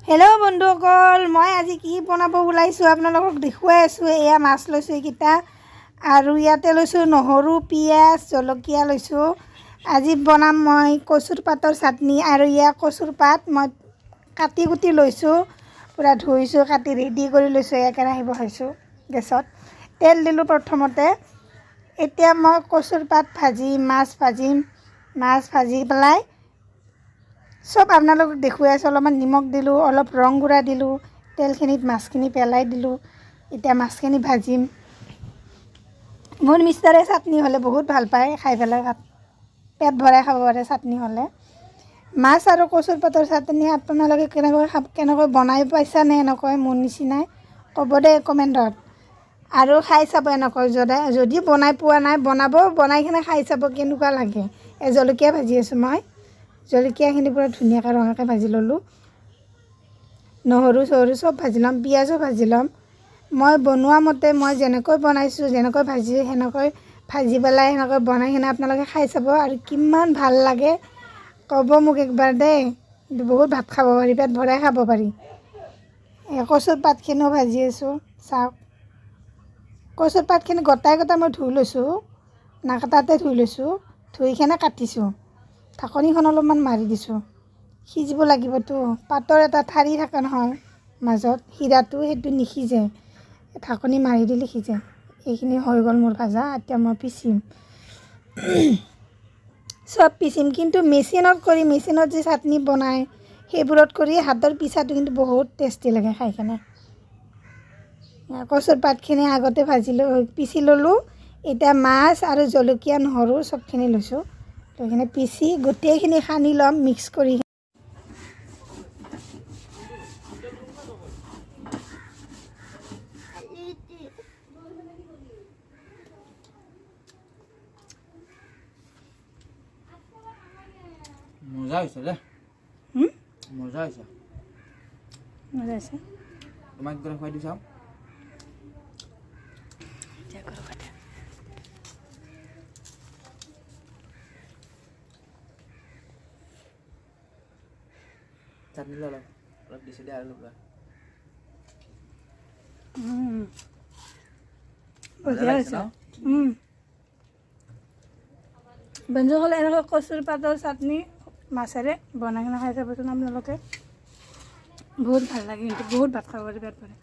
Hello' বন্ধুসকল, মই আজি কি বনাব ওলাইছোঁ আপোনালোকক দেখুৱাই আছোঁ। এয়া মাছ লৈছোঁ এইকেইটা আৰু ইয়াতে লৈছোঁ নহৰু, পিঁয়াজ, জলকীয়া লৈছোঁ। আজি বনাম মই কচুৰ পাতৰ চাটনি। আৰু এয়া কচুৰ পাত মই কাটি কুটি লৈছোঁ, পূৰা ধুইছোঁ, কাটি ৰেডি কৰি লৈছোঁ। এয়া কেৰাহী বহাইছোঁ গেছত, তেল দিলোঁ প্ৰথমতে। এতিয়া মই কচুৰ পাত ভাজিম, মাছ ভাজিম। মাছ ভাজি পেলাই চব আপোনালোকক দেখুৱাই আছোঁ। অলপমান নিমখ দিলোঁ, অলপ ৰং গুড়া দিলোঁ, তেলখিনিত মাছখিনি পেলাই দিলোঁ। এতিয়া মাছখিনি ভাজিম। মোৰ মিষ্টাৰে চাটনি হ'লে বহুত ভাল পায় খাই পেলাই, ভাত পেট ভৰাই খাব পাৰে চাটনি হ'লে। মাছ আৰু কচুৰ পাতৰ চাটনি আপোনালোকে কেনেকৈ কেনেকৈ বনাই পাইছানে এনেকৈ মোৰ নিচিনাই, ক'ব দেই কমেণ্টত। আৰু খাই চাব এনেকৈ, যদি বনাই পোৱা নাই বনাব, বনাই কিনে খাই চাব কেনেকুৱা লাগে। এই জলকীয়া ভাজি আছোঁ মই। জলকীয়াখিনি পূৰা ধুনীয়াকৈ ৰঙাকৈ ভাজি ল'লোঁ। নহৰু চহৰু চব ভাজি ল'ম, পিঁয়াজো ভাজি ল'ম। মই বনোৱা মতে, মই যেনেকৈ বনাইছোঁ, যেনেকৈ ভাজিছোঁ, সেনেকৈ ভাজি পেলাই সেনেকৈ বনাই কিনে আপোনালোকে খাই চাব আৰু কিমান ভাল লাগে ক'ব মোক একবাৰ দেই। কিন্তু বহুত ভাত খাব পাৰি, পেট ভৰাই খাব পাৰি। এই কচুৰ পাতখিনিও ভাজি আছোঁ, চাওক। কচুৰ পাতখিনি গোটাই গোটাই মই ধুই লৈছোঁ, নাকাটাতে ধুই লৈছোঁ, ধুই কিনে কাটিছোঁ। ঢাকনিখন অলপমান মাৰি দিছোঁ, সিজিব লাগিবতো। পাতৰ এটা ঠাৰি থাকে নহয় মাজত, সিৰাটো, সেইটো নিসিজে, ঢাকনি মাৰি দিলে সিজে। এইখিনি হৈ গ'ল মোৰ ভাজা। এতিয়া মই পিচিম, চব পিচিম। কিন্তু মেচিনত কৰি, মেচিনত যে চাটনি বনায় সেইবোৰত কৰি হাতৰ পিছাটো কিন্তু বহুত টেষ্টি লাগে খাই কেনে। কচুৰ পাতখিনি আগতে ভাজি লৈ পিচি ল'লোঁ। এতিয়া মাছ আৰু জলকীয়া, নহৰু চবখিনি লৈছোঁ, লৈ কিনে পিচি গোটেইখিনি সানি ল'ম মিক্স কৰি। মজা হৈছে দে। মজা হৈছে। মজা হৈছে। তোমাক গ'লে খুৱাই দি চাওঁ। চাটনি লৈ অলপ অলপ দিছোঁ দে আৰু অলপ লোৱা। বঢ়িয়া লাগিছে হৈছে। ন? বন্ধুসকলে, এনেকৈ কচুৰ পাতৰ চাটনি মাছেৰে বনাই কিনে খাই চাবচোন আপোনালোকে, বহুত ভাল লাগে। কিন্তু বহুত ভাত খাব পাৰি, পেট ভৰে।